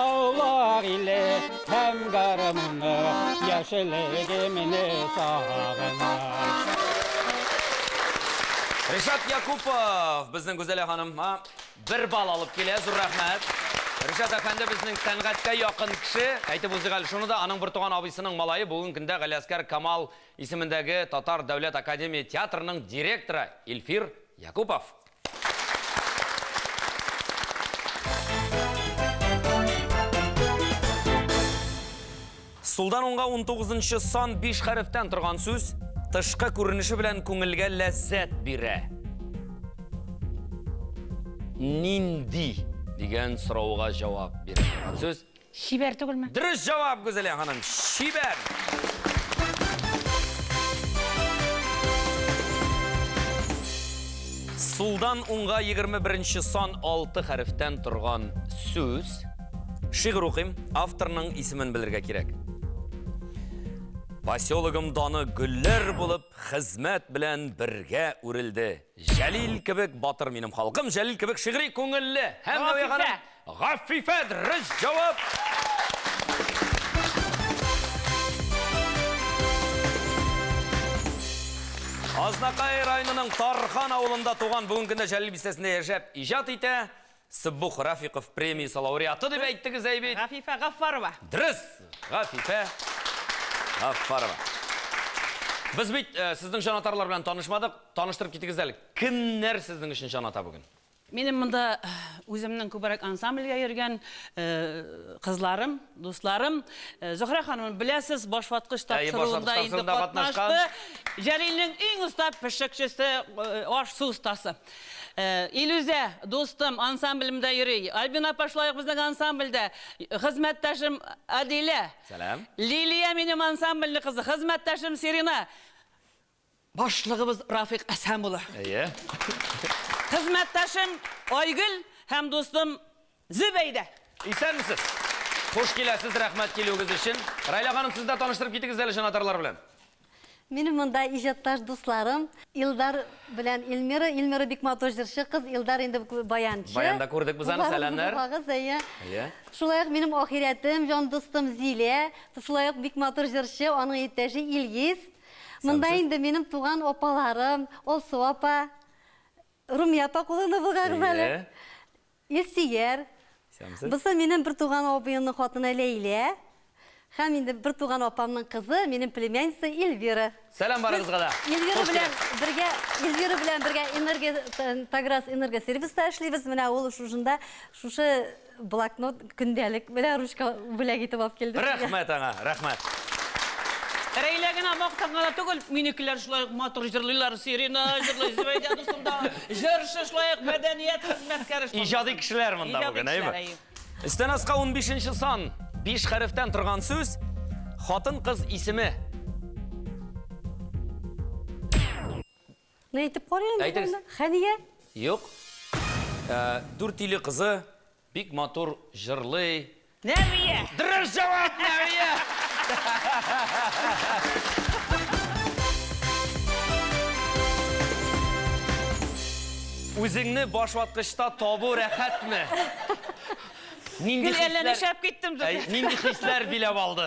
Аулак иле һәм гармуны, яшьлегемне сагынам.
Ришат Якупов безнең Гүзәлә ханымга бер балл алып килә. Зур рәхмәт. Ришат әфәнде безнең сәнгатькә якын кеше. Әйтеп узыйк әле шуны да, аның бертуган абыйсының малае бүгенге көндә Галиәсгар Камал исемендәге Татар дәүләт академия театрының директоры Илфир Якупов. Сулдан уңга 19 сан 5 хәрефтән торган сүз тышкы күренеше белән күңелгә ләззәт бирә. Нинди дигән сорауга җавап бирә торган сүз.
Чибәр түгелме?
Дөрес җавап, Гүзәлия ханым. Чибәр. Сулдан уңга 21 сан 6 хәрефтән торган сүз. Шигырь укыйм, авторның исемен белергә кирәк. Поселогым даны гөлләр булып хезмәт белән бергә үрелде. Җәлил кебек батыр минем халкым, Җәлил кебек шигъри күңелле. Һәм Нәвия ханым, Гафифә, дөрес җавап! Азнакай районының Тархан авылында туган, бүгенге көндә Җәлил бистәсендә яшәп иҗат итә. Сыббух Рафиков премиясе лауреаты дип әйттегез, әй бит.
Гафифә Гаффарова.
Дөрес! Гафифә Гаффарова. Без бит э, сезнең җанатарлар белән танышмадык. Таныштырып китегез әле. Кемнәр сезнең өчен җаната бүген?
Минем монда үземнең күбрәк ансамбльгә йөргән кызларым, дусларым. Зөһрә ханымны беләсез, башваткыч тапшыруында инде катнашты. Җәлилнең иң оста пешекчесе, аш-су остасы. Илүзә, дустым, ансамблемдә йөри. Альбина апа шулай ук безнең ансамбльдә. Хезмәттәшем Адилә.
Сәлам.
Лилия минем ансамбльнең кызы. Хезмәттәшем Сирина. Башлыгыбыз Рафик Әсһәм улы.
Әйе.
Хезмәттәшем Айгөл һәм дустым Зөбәйдә.
Исәнмесез. Хуш киләсез, рәхмәт килүегез өчен. Райлә ханым, сез дә таныштырып китегез әле җанатарлар белән.
Минем монда иҗатташ дусларым Илдар белән Эльмира. Эльмира бик матур җырчы кыз, Илдар инде баянчы.
Баянда күрдек без аны, сәламнәр.
Булгагыз, әйе.
Әйе.
Шулай ук минем ахирәтем, җан дустым Зилә, шулай ук бик матур җырчы, аның иптәше Илгиз. Монда инде минем туган апаларым, Алсу апа, Румия апа кулында булгагыз әле. Илсөяр. Бусы минем бер туган абыемның хатыны Ләйлә. Һәм инде бер туган апамның кызы, минем племянница Эльвира.
Сәлам барыгызга да.
Эльвира белән бергә, Эльвира белән бергә энерго Таграс энергосервиста эшлибез. Менә ул шушында шушы Блокнот, көндәлек белән ручка бүләк итеп алып килде.
Рәхмәт аңа, рәхмәт.
Рәйлә генә мактанган да түгел, минекеләр шулай ук матур җырлыйлар, Сирина җырлый, Зөбәйдә дустым да җырчы шулай ук, мәдәният хезмәткәре.
Иҗади кешеләр монда бүген, әйеме? Өстән аска унбишенче сан, биш хәрефтән торган сүз, хатын-кыз исеме.
Ну, әйтеп карыйм инде.
Әйтегез.
Хәния.
Юк. Э, Дүртиле кызы бик матур җырлый.
Нәвия.
Дөрес җавап, Нәвия! Үзеңне башваткычта табу рәхәтме? Нинди
Гел әллә
хисләр?
нишләп киттем.
Әй, Нинди хисләр биләп алды?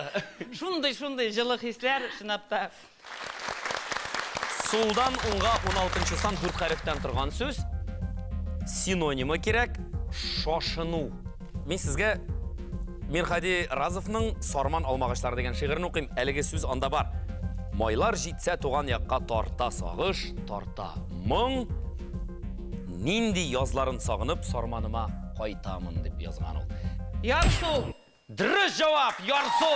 Шундый, шундый җылы хисләр, чынлап та.
Сулдан уңга уналтынчы сан дүрт хәрефтән торган сүз. Синонимы кирәк. шашыну. Мин сезгә Мирхади Разовның Сарман алмагачлары дигән шигырен укыйм. Әлеге сүз анда бар. Майлар җитсә туган якка тарта сагыш, тарта моң. Нинди язларын сагынып Сарманыма кайтамын дип язган ул.
Ярсу!
Дөрес җавап, ярсу!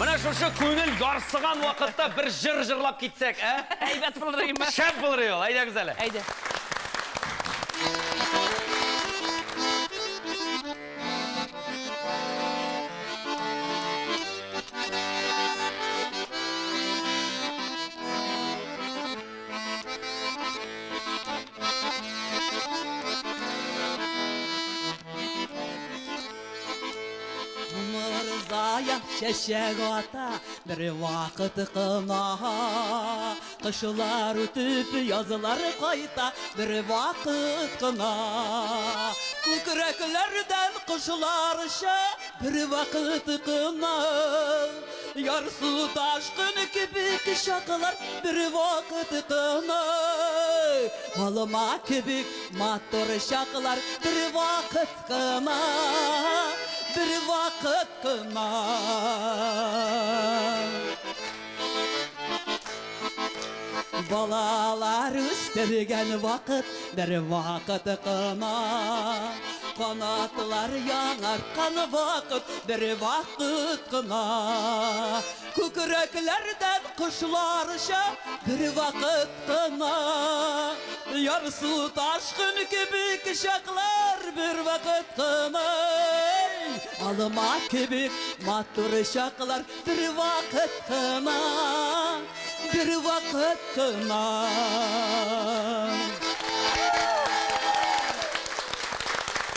Менә шушы күңел ярсыган вакытта бер җыр җырлап китсәк, ә?
Әйбәт булыр име?
Шәп булыр ул. Әйдәгез әле.
Әйдә.
Мырзая чәчәк ата бер вакыт кына. Кышлар үтеп, язлар кайта бер вакыт кына. Күкрәкләрдән кошлар оча бер вакыт кына. Ярсу ташкын кебек чаклар бер вакыт кына. Алма кебек матур чаклар бер вакыт кына. Бер вакыт кына. Балалар үстергән вакыт бер вакыт кына. Канатлар яңарткан вакыт бер вакыт кына. Күкрәкләрдән кошлар оча бер вакыт кына. Ярсу ташкын кебек чаклар бер вакыт кына. Алма кебек матур чаклар бер вакыт кына. Бер вакыт кына.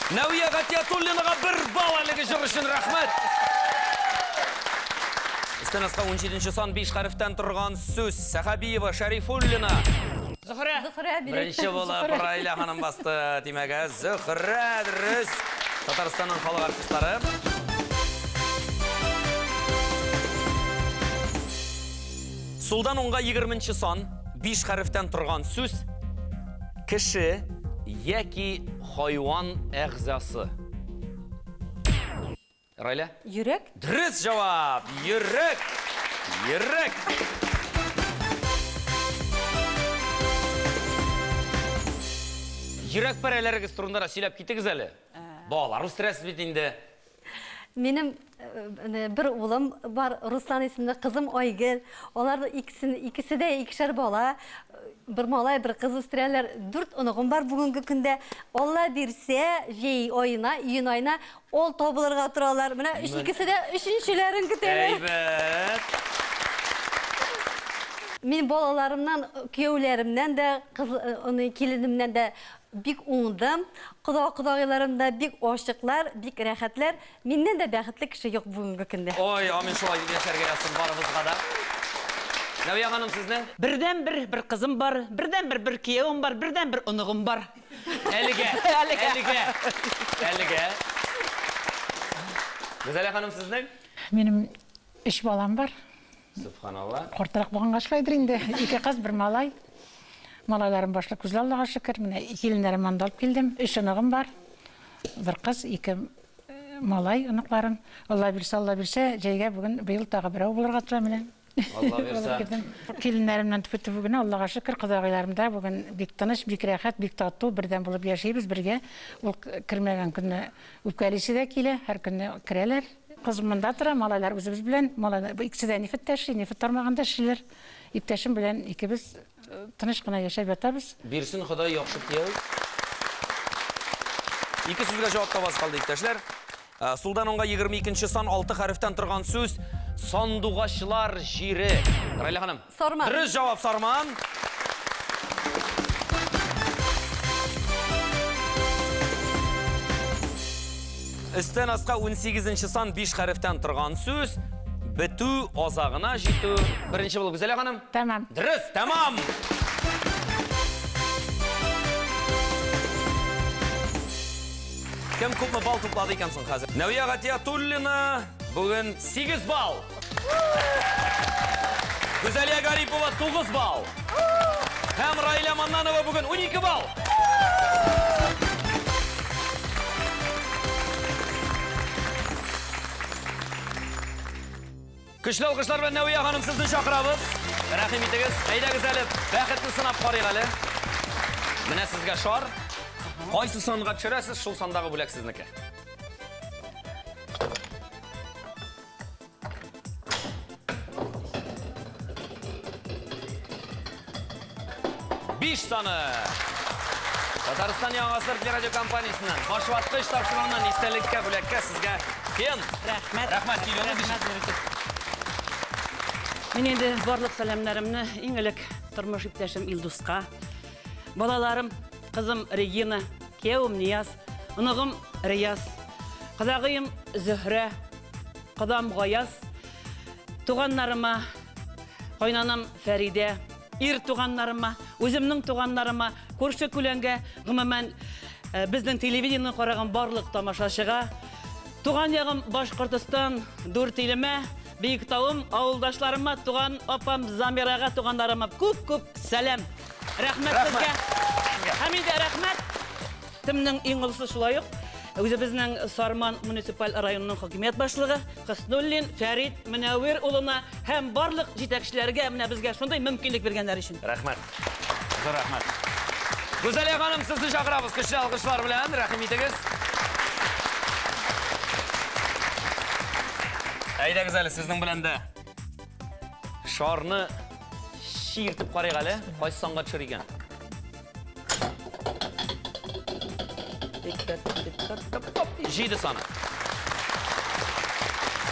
Нәвия Гатиятуллинага бер балл әлеге җыр өчен рәхмәт. Өстән аска 17 сан 5 хәрефтән торган сүз. Сәхәбиева, Шәрифуллина.
Зөһрә.
Зөһрә бирә.
Беренче булып Раилә ханым басты. Димәк, Зөһрә дөрес. Татарстанның халык артистлары. Сулдан уңга 20 сан 5 хәрефтән торган сүз. Кеше яки хайван әгъзасы. Райлә?
Йөрәк?
Дөрес җавап! Йөрәк! Йөрәк! Йөрәк парәләрегез турында да сөйләп китегез әле. Балалар үстерәсез бит инде.
Минем э, бер улым бар, Руслан исемле, кызым Айгөл. Алар икесен, икесе дә икешәр бала. Бер малай, бер кыз үстерәләр. Дүрт оныгым бар бүгенге көндә. Алла бирсә, җәй аена, июнь аена ул табылырга торалар. Менә өч, икесе дә өченчеләрен көтәләр.
Әйбәт.
Мин балаларымнан, кияүләремнән дә, кыз, э, киленемнән дә бик уңдым. Кода кодагыйларым да бик ачыклар, бик рәхәтләр. Миннән дә бәхетле кеше юк бүгенге көндә.
Ой, амин шулай дип яшәргә язсын барыбызга да. Нәвия ханым сезнең?
Бердән бер бер кызым бар, бердән бер бер киявем бар, бердән бер оныгым бар.
Әлегә.
Әлегә.
Әлегә. Әлегә. Гүзәлә ханым сезнең?
Минем өч балам бар.
Субханалла.
Картрак булганга шулайдыр инде. Ике кыз, бер малай. Малайларым башлы күзле, Аллага шөкер. Менә киленнәрем анда алып килдем. Өч оныгым бар. Бер кыз, ике малай оныкларым. Алла бирсә, Алла бирсә, җәйгә бүген быел тагы берәү булырга тора менә.
Алла бирсә.
Киленнәремнән түбе генә, Аллага шөкер, кодагыйларым да бүген бик тыныч, бик рәхәт, бик тату, бердәм булып яшибез бергә. Ул кермәгән көнне үпкәлисе дә килә, һәр көнне керәләр. Кызым монда тора, малайлар үзебез белән, малайлар икесе дә нефтьтә эшли, нефть тармагында эшлиләр. Иптәшем белән икебез тыныч кына яшәп ятабыз.
Бирсен Ходай яхшы кияү. Ике сүзгә җавап табасы калды, иптәшләр. Сулдан уңга 22 сан 6 хәрефтән торган сүз сандугачлар җире. Райлә ханым.
Сарман.
Дөрес җавап Сарман. Өстән аска 18 сан 5 хәрефтән торган сүз бетү, азагына җитү. Беренче булып Гүзәлә ханым.
Тәмам.
Дөрес, тәмам. Кем күпме балл туплады икән соң хәзер? Нәвия Гатиятуллина бүген 8 балл. Гүзәлия Гарипова 9 балл. Һәм Раилә Маннанова бүген 12 балл. Көчле алкышлар белән Нәвия ханым сезне чакырабыз. Рәхим итегез. Әйдәгез әле, бәхетне сынап карыйк әле. Менә сезгә шар. Кайсы санга төшерәсез, шул сандагы бүләк сезнеке. Биш саны. Татарстан Яңа гасыр телерадиокомпаниясеннән башваткыч тапшыруыннан истәлеккә бүләккә сезгә фен.
Рәхмәт.
Рәхмәт килүегез өчен.
Мин инде барлык сәламнәремне иң элек тормыш иптәшем Илдуска, балаларым, кызым Регина, киявем Нияз, оныгым Рияз, кодагыем Зөһрә, кодам Гаяз, туганнарыма, кайнанам Фәридә, ир туганнарыма, үземнең туганнарыма, күрше-күләнгә, гомумән, э, безнең телевидениене караган барлык тамашачыга, туган ягым Башкортостан, дүрт илемә, Биектавым, авылдашларыма, туган апам Замирага, туганнарыма күп-күп сәлам. Рәхмәт сезгә. Һәм инде рәхмәт. Темнең иң олысы шулай ук үзебезнең Сарман муниципаль районының хакимият башлыгы Хөснуллин Фәрит Мөнәвир улына һәм барлык җитәкчеләргә менә безгә шундый мөмкинлек биргәннәр өчен.
Рәхмәт. Зур рәхмәт. Гүзәлия ханым, сезне чакырабыз көчле алкышлар белән. Рәхим итегез. Әйдәгез әле сезнең белән дә шарны чиертеп карыйк әле. Кайсы санга төшер икән? Җиде саны.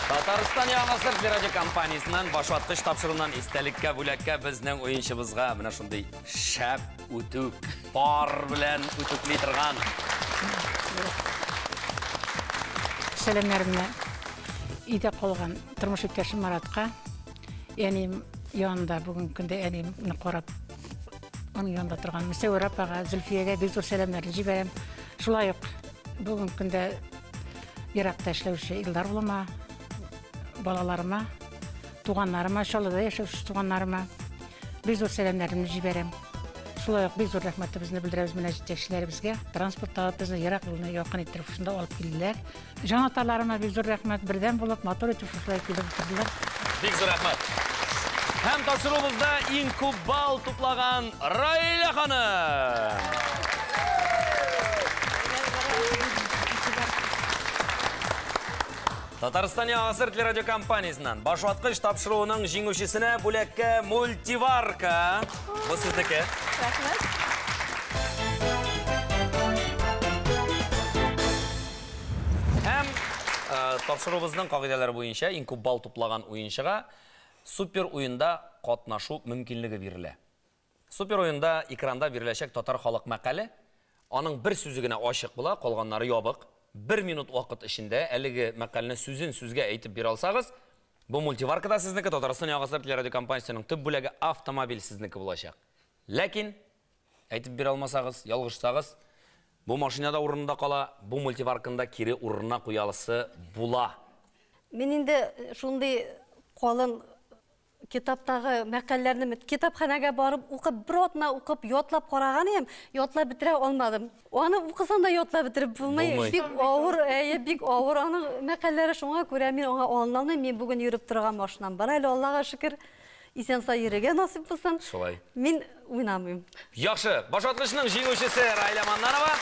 Татарстан Яңа гасыр телерадиокомпаниясеннән башваткыч тапшыруыннан истәлеккә бүләккә безнең уенчыбызга менә шундый шәп үтүк, пар белән үтүкли торган.
Сәламнәремне өйдә калган тормыш иптәшем Маратка, әнием янында бүгенге көндә әниемне карап Аның янында торган Мөсәвәр апага, Зөлфиягә бик зур сәламнәрне җибәрәм. Шулай ук бүгенге көндә еракта эшләүче Илдар улыма, балаларыма, туганнарыма, Чаллыда яшәүче туганнарыма бик зур сәламнәремне җибәрәм. Шулай ук бик зур рәхмәтебезне белдерәбез менә җитәкчеләребезгә. Транспорт табып безне ерак юлны якын иттереп шунда алып килделәр. Җанатарларыма бик зур рәхмәт, бердәм булып, матур итеп шушылай килеп утырдылар.
Бик зур рәхмәт. Һәм тапшыруыбызда иң күп балл туплаган Раилә ханым. Татарстан Яңа гасыр телерадиокомпаниясеннән Башваткыч тапшыруының җиңүчесенә бүләккә мультиварка. Бу сезнеке.
Рәхмәт.
Һәм э, тапшыруыбызның кагыйдәләре буенча иң күп балл туплаган уенчыга супер уенда катнашу мөмкинлеге бирелә. Супер уенда экранда биреләчәк татар халык мәкале, аның бер сүзе генә ачык була, калганнары ябык. Бер минут вакыт эчендә әлеге мәкальне сүзен сүзгә әйтеп бирә алсагыз, бу мультиварка да сезнеке, Татарстан Яңа гасыр телерадиокомпаниясенең төп бүләге автомобиль сезнеке булачак. Ләкин әйтеп бирә алмасагыз, ялгышсагыз, бу машина да урынында кала, бу мультиварканы да кире урынына куялысы була.
Мин инде шундый калын китаптагы мәкальләрне китапханәгә барып укып, бер атна укып, ятлап караган идем, ятлап бетерә алмадым. Аны укысаң да ятлап бетереп булмый.
Булмый.
Бик авыр, әйе, бик авыр аның мәкальләре. Шуңа күрә мин аңа алына алмыйм. Мин бүген йөреп торган машинам бар әле, Аллага шөкер. Исән-сау йөрергә насыйп булсын.
Шулай.
Мин уйнамыйм.
Яхшы. Башваткычның җиңүчесе Раилә Маннанова.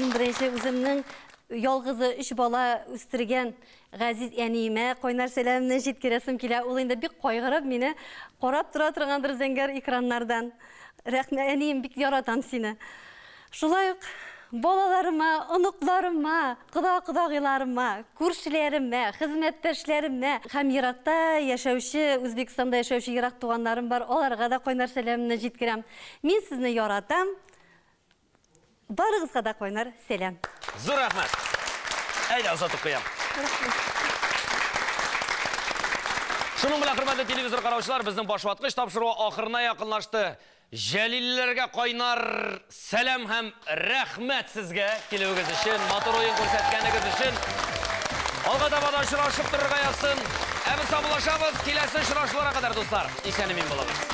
Иң беренче үземнең ялгызы өч бала үстергән газиз әниемә кайнар сәламне җиткерәсем килә. Ул инде бик кайгырып мине карап тора торгандыр зәңгәр экраннардан. Рәхмәт, әнием, бик яратам сине. Шулай ук балаларыма, оныкларыма, кода-кодагыйларыма, күршеләремә, хезмәттәшләремә һәм еракта яшәүче, Үзбәкстанда яшәүче ерак туганнарым бар, аларга да кайнар сәламемне җиткерәм. Мин сезне яратам. Барыгызга да кайнар сәлам.
Зур рәхмәт. Әйдә, озатып куям. Шуның белән, хөрмәтле телевизор караучылар, безнең башваткыч тапшыруы ахырына якынлашты. Җәлилләргә кайнар сәлам һәм рәхмәт сезгә килүегез өчен, матур уен күрсәткәнегез өчен. Алга таба да очрашып торырга язсын. Ә без саубуллашабыз. Киләсе очрашуларга кадәр, дуслар. Исән-имин булыгыз.